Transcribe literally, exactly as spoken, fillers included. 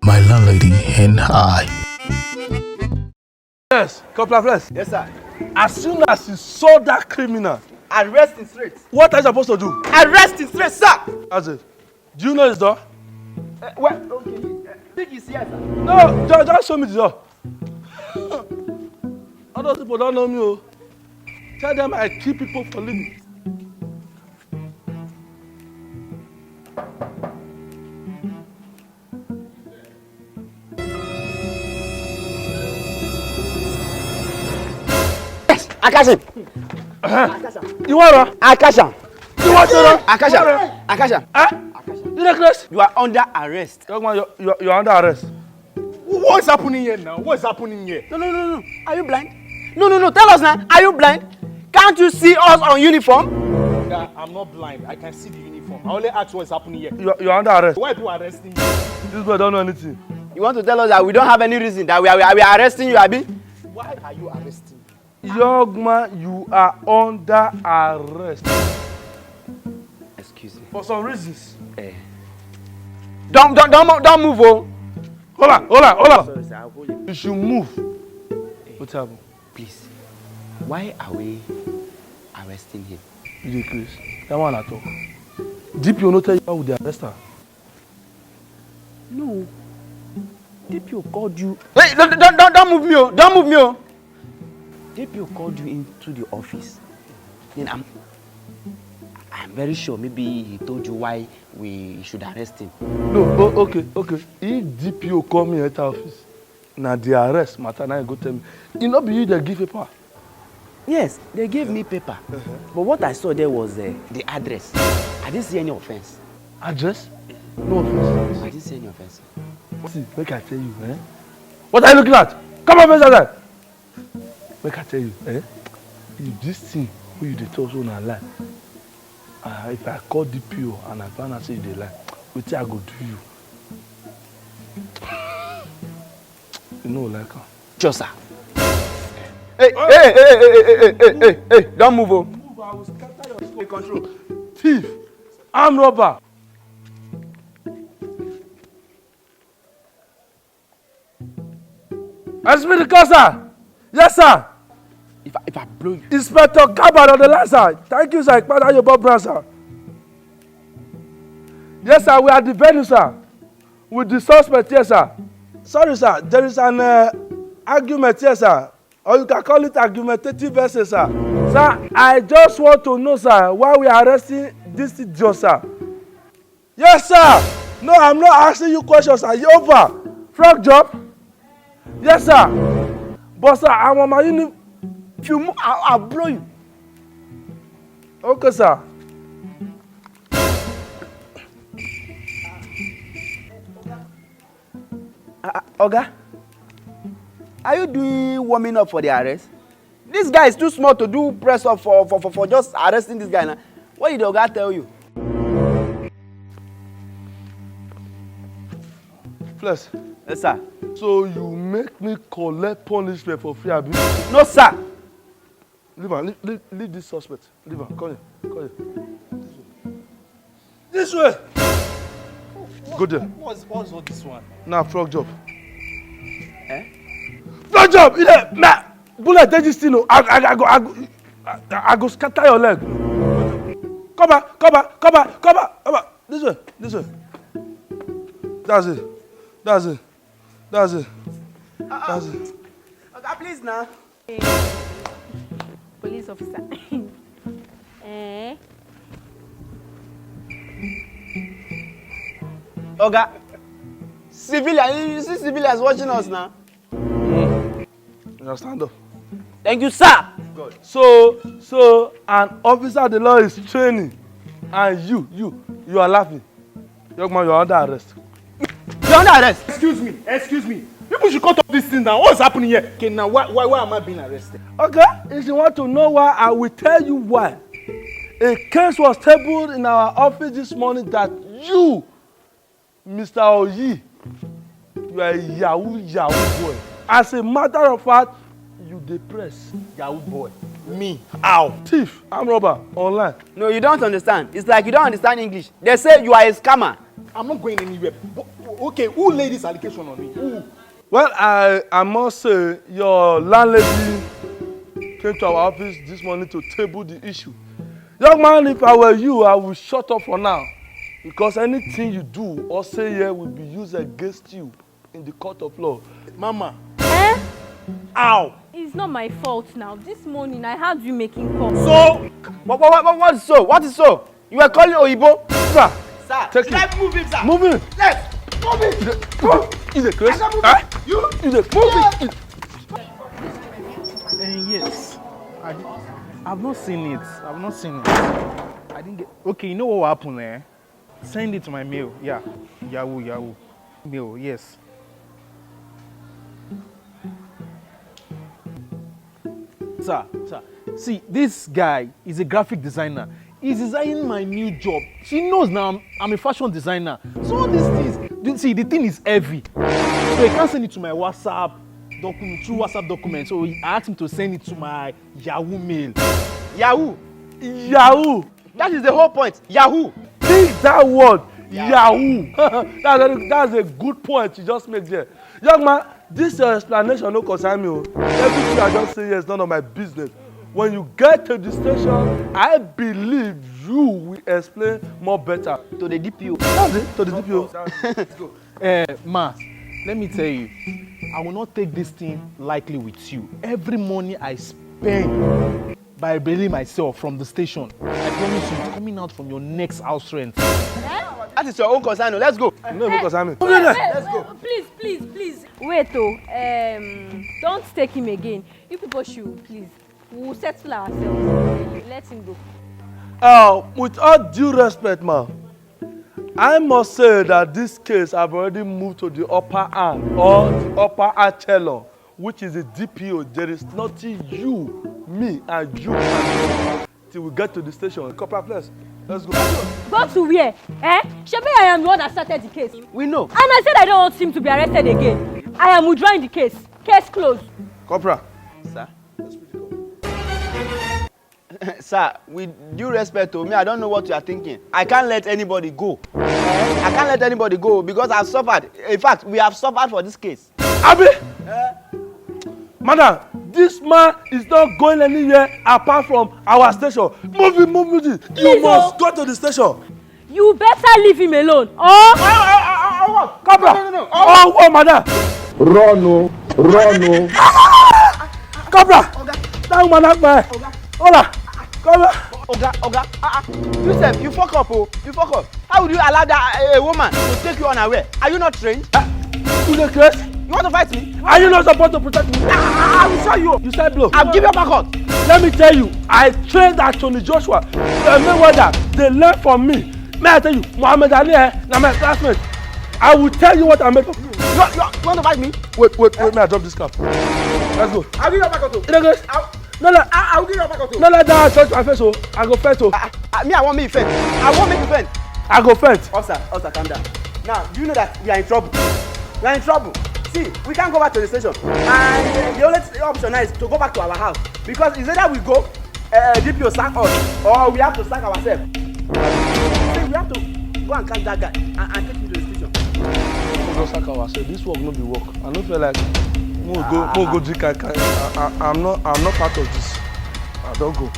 My landlady and I. Yes, Corporal Flex. Yes, sir. As soon as you saw that criminal, Arrest him straight. What are you supposed to do? Arrest him straight, sir. That's it. Do you know his door? Uh, well, okay. Uh, think he's here, sir. No, just, just show me the door. All those people don't know me. Oh. Tell them I kill people for living. Yes, I catch him. You want to? I catch him. You want to? I catch him. I catch him. Huh? You reckless? You are under arrest. Young man, you're, you're, you're under arrest. What's happening here now? What's happening here? No, no, no, no. Are you blind? No, no, no. Tell us now. Are you blind? Can't you see us on uniform? Yeah, I'm not blind. I can see the uniform. I only ask what's happening here. You're, you're under arrest. Why are you arresting me? This boy don't know anything. You want to tell us that we don't have any reason that we are, we are, we are arresting you, Abi? Why are you arresting me? Young man, you are under arrest. Excuse me. For some reasons. Eh. Don't, don't, don't, mo- don't move, oh. Hold on, hold on, hold on. Sorry, sir. I'll hold it. You should move. What happened? Please, why are we arresting him? You dey craze. That one I talk. D P O no tell you how we dey arrest am. No. D P O called you. Hey, don't, don't, don't, don't move me, oh. Don't move me, oh. D P O called you into the office. Then I'm, I'm very sure maybe he told you why we should arrest him. No, oh, okay, okay. If D P O call me enter office, na the arrest matter na him go tell me. E no be you dey give paper. Yes, they gave me paper. But what I saw there was uh, the address. I didn't see any offense. Address? No offense. I didn't see any offense. See, make I tell you, eh? What are you looking at? Come on, face outside. Make I tell you, eh? If this thing wey you dey talk so na lie, ah, if I call D P O and I find out say you dey lie, wetin I go do you? You no go like am. Sure, sir. Hey, hey, hey, hey, hey, hey, hey, hey, hey, don't move, oh. Move, I will scatter your skull. Control. Thief, armed robber. S P the car, sir. Yes, sir. If I, if I blow you. Inspector Kabad on the line, sir. Thank you, sir. Ìpínlẹ̀ Ọ̀yọ́ branch, sir. Yes, sir. We are at the venue, sir. With the suspect here, sir. Sorry, sir. There is an uh, argument here, sir. Or you can call it argumentative essay, sir. Sir, I just want to know, sir, why we are arresting this idiot, sir. Yes, sir. No, I'm not asking you questions, sir. You over. Frog job. Yes, sir. But, sir, I'm on my uni. If you move, I'll, I'll blow you. Okay, sir. Uh, uh, Oga, are you doing warming up for the arrest? This guy is too small to do press up for, for, for, for just arresting this guy now. What did the Oga tell you? Flex. Yes, sir. So you make me collect punishment for free, abi? No, sir. Leave am. Leave, leave, leave this suspect. Leave am. Come here. Come here. This way. Go there. What's, what's all this one? Now frog job. Eh? Frog job. You there? Nah. Bullet take this thing. Oh. I, I, I go, I go, I, I go scatter your leg. Come back. Come back. Come back. Come back. Come back. This way. This way. That's it. That's it. That's it. That's it. Oga, please now. Police officer. Eh? Oga, civilian, you see civilians watching us now. Now stand up. Thank you, sir. So, so an officer of the law is training, and you, you, you are laughing. Young man, you are under arrest. You're under arrest. Excuse me, excuse me. People should cut off this thing now. What's happening here? Okay, now why, why, why am I being arrested? Okay, if you want to know why, I will tell you why. A case was tabled in our office this morning that you, Mister Oyi, you are a yahoo yahoo boy. As a matter of fact, you dey press. Yahoo boy. Me? How? Thief, armed robber, online. No, you don't understand. It's like you don't understand English. They say you are a scammer. I'm not going anywhere. But Okay, who laid this allegation on me? Who? Well, I, I must say, your landlady came to our office this morning to table the issue. Young man, if I were you, I would shut up for now. Because anything you do or say here will be used against you in the court of law. Mama. Eh? Ow! It's not my fault now. This morning I had you making calls. So, what, what, what, what is so? What is so? You were calling Oyibo? Sir, Sir, take should it. I move him, sir? Move him. Left. Move it. You dey craze? I can't move Huh? it. You. You dey move it. Eh, yes. I, I've not seen it. I've not seen it. I didn't get. Okay, you know what will happen, eh? Send it to my mail. Yeah. Yahoo, Yahoo. Mail, yes. Sir, sir. See, this guy is a graphic designer. He's designing my new job. She knows now I'm, I'm a fashion designer. So all these things, you see, the thing is heavy. So he can't send it to my WhatsApp document, through WhatsApp document. So I asked him to send it to my Yahoo mail. Yahoo. Yahoo! That is the whole point. Yahoo. Pick that word, Yahoo. That's a, that's a good point you just make there. Young man, this your explanation no concern me o. Everything I just say here is none of my business. When you get to the station, I believe you will explain more better. To the D P O. That's it, to the D P O. Eh, ma, let me tell you, I will not take this thing lightly with you. Every money I spend by bailing myself from the station, I promise you, it's coming out from your next house rent. That is your own concern. Let's go. No, no concern me. Wait, wait, wait, please, please, please. Wait, oh, um, don't take him again. You people should, please. We'll settle ourselves. Let him go. Uh, with all due respect, ma, I must say that this case have already moved to the upper hand or the upper echelon, which is the D P O. There is nothing you, me, and you can do till we get to the station. Corporal, please, let's go. Go to where? Eh? Shebi I am the one that started the case. We know. And I said I don't want him to be arrested again. I am withdrawing the case. Case closed. Corporal. Sir. Sir, with due respect to me, I don't know what you are thinking. I can't let anybody go. I can't let anybody go because I've suffered. In fact, we have suffered for this case. Abi? Madam, this man is not going anywhere apart from our station. Move it, move it. You Please, must oh. Go to the station. You better leave him alone. Or Corporal. No, no, no. Oh, oh, madam. Run o, run o. Corporal. That woman knock my. Hola. Corporal. Oga, Oga, ah, ah. You sef, you fuck up, oh. You fuck up. How would you allow that uh, a woman to take you unaware? Are you not trained? You dey craze? You want to fight me? Are you not supposed to protect me? I will show you. You start blow. I'll give you a back out. Let me tell you, I trained Anthony Joshua, uh, Mayweather. They learn from me. May I tell you, Muhammad Ali, eh, na my classmate. I will tell you what I'm made of. You, you, you want to fight me? Wait, wait, wait. May I drop this cap? Let's go. I'll give you a back out. You dey craze? I'll, No, no. I'll, I'll give you a back out. No, let that touch my face, oh. I go fight, oh. Ah, ah, me, I want me fence. I want me fence. I go fight. Officer, officer, calm down. Now, do you know that we are in trouble? We are in trouble. See, we can't go back to the station. And uh, the only th- option now is to go back to our house. Because it's either we go, uh, D P O sack us, or we have to sack ourselves. See, we have to go and catch that guy and, and take him to the station. We don sack ourselves. This work no be work. I no feel like mo go mo go drink kai kai. I, I, I'm not I'm not part of this. I don go.